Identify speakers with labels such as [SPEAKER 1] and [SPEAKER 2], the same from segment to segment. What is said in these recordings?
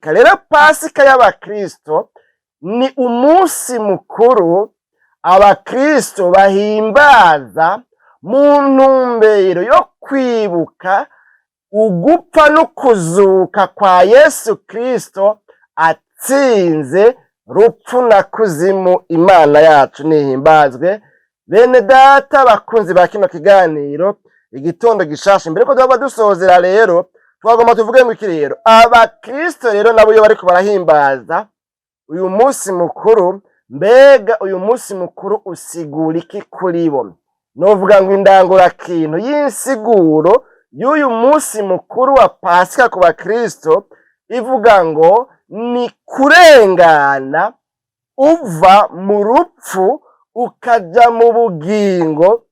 [SPEAKER 1] Rero Pasika y'Abakristo ni umunsi mukuru Abakristo bahimbaza mu ntumbero yo kwibuka ugupfa no kuzuka kwa Yesu Kristo atsinze rupfu na kuzimu. Imana yacu nihimbazwe. Bene data bakunzi ba kino kiganiro Igitondo Gishasha, mbere ko duhava dusozera rero, twagomba tuvuge ngo iki rero? Abakristo rero nabo iyo bariko barahimbaza uyu munsi mukuru, mbega uyu munsi mukuru usigura iki kuri bo? Novuga ngo indangurakintu y'insiguro y'uyu munsi mukuru wa Pasika ku Bakristo ivuga ngo ni kurengana uva mu rupfu ukaja mu bugingo.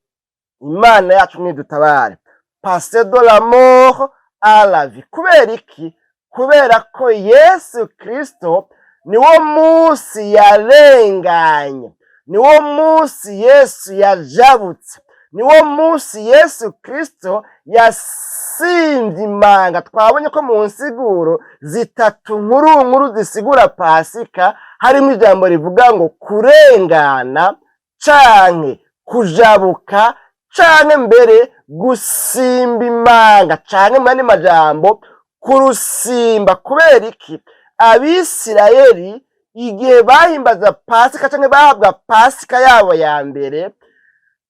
[SPEAKER 1] Imana yacu nidutabare. Passer de la mort à la vie. Kubera iki? Kubera ko Yesu Kristo niwo munsi yarenganye, niwo munsi Yesu yajabutse, niwo munsi Yesu Kristo yasimvye imanga. Twabonye ko mu nsiguro zitatu nkuru nkuru zisigura Pasika harimo ijambo rivuga ngo kurengana canke kujabuka canke mbere gusimba imanga, canke mu yandi majambo kurusimba. Kubera iki? Abisirayeli igihe bahimbaza Pasika canke bahabwa Pasika yabo ya mbere,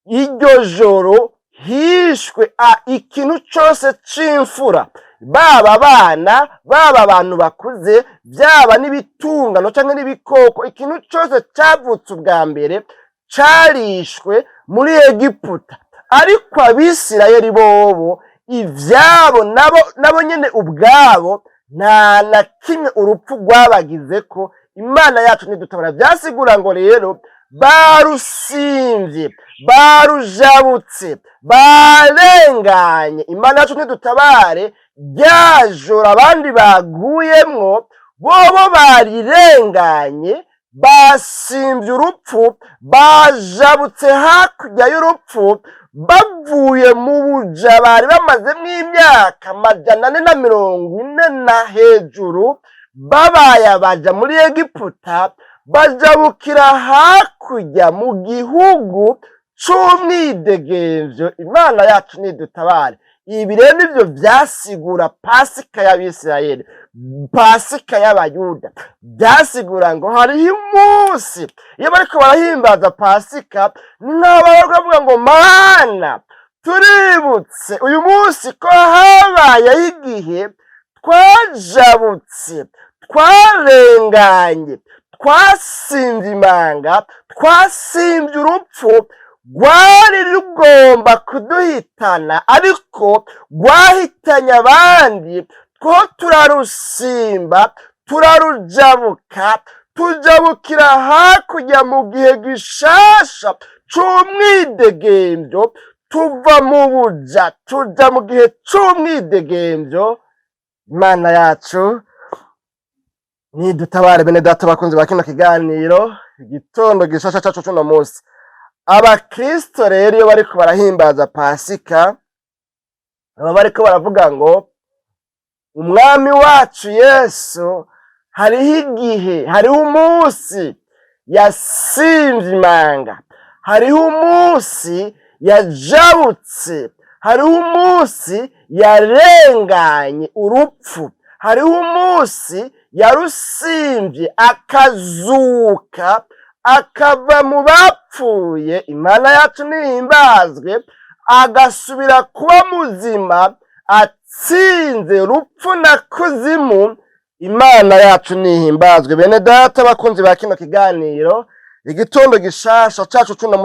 [SPEAKER 1] iryo joro hishwe ikintu cose c'imfura, baba abana, baba abantu bakuze, byaba n'ibitungano canke n'ibikoko, ikintu cose cavutse ubwa mbere carishwe muri Egiputa. Ariko Abisirayeli bobo ivyabo nabo nyene ubwabo nta na kimwe urupfu rwabagizeko. Imana yacu ntidutabara. Vyasigura ngo rero barusimvye, barujabutse, barenganye. Imana yacu ntidutabare. Ryajoro abandi baguyemwo, bobo barirenganye, basimvye urupfu, bajabutse hakurya y'urupfu, bavuye mu buja bari bamazemwo imyaka 440 na hejuru, babaye abaja muri Egiputa, bajabukira hakurya mu gihugu c'umwidegemvyo. Imana yacu nidutabare. Ibi rero nivyo vyasigura Pasika y'Abisirayeli, Pasika y'Abayuda. Vyasigura ngo hariho umunsi iyo bariko barahimbaza Pasika, ni nk'aho baba bavuga ngo: "Mana, tuributse uyu munsi ko habayeho igihe twajabutse, twarenganye, twasimvye imanga, twasimvye urupfu rwari rugomba kuduhitana, ariko rwahitanye abandi, two turarusimba, turarujabuka, tujabukira hakurya mu gihe gishasha c'umwidegemvyo, tuva mu buja tuja mu gihe c'umwidegemvyo." Imana yacu nidutabare. Bene data bakunzi ba kino kiganiro Igitondo Gishasha cacu cuno munsi, Abakristo rero iyo bariko barahimbaza Pasika baba bariko baravuga ngo Umwami wacu Yesu hariho igihe, hariho umunsi yasimvye imanga, hariho umunsi yajabutse, hariho umunsi yarenganye urupfu, hariho umunsi yarusimvye akazuka akava mu bapfuye. Imana yacu nihimbazwe. Agasubira kuba muzima atsinze rupfu na kuzimu. Imana yacu nihimbazwe. Bene data bakunzi ba kino kiganiro Igitondo Gishasha cacu cuno musi.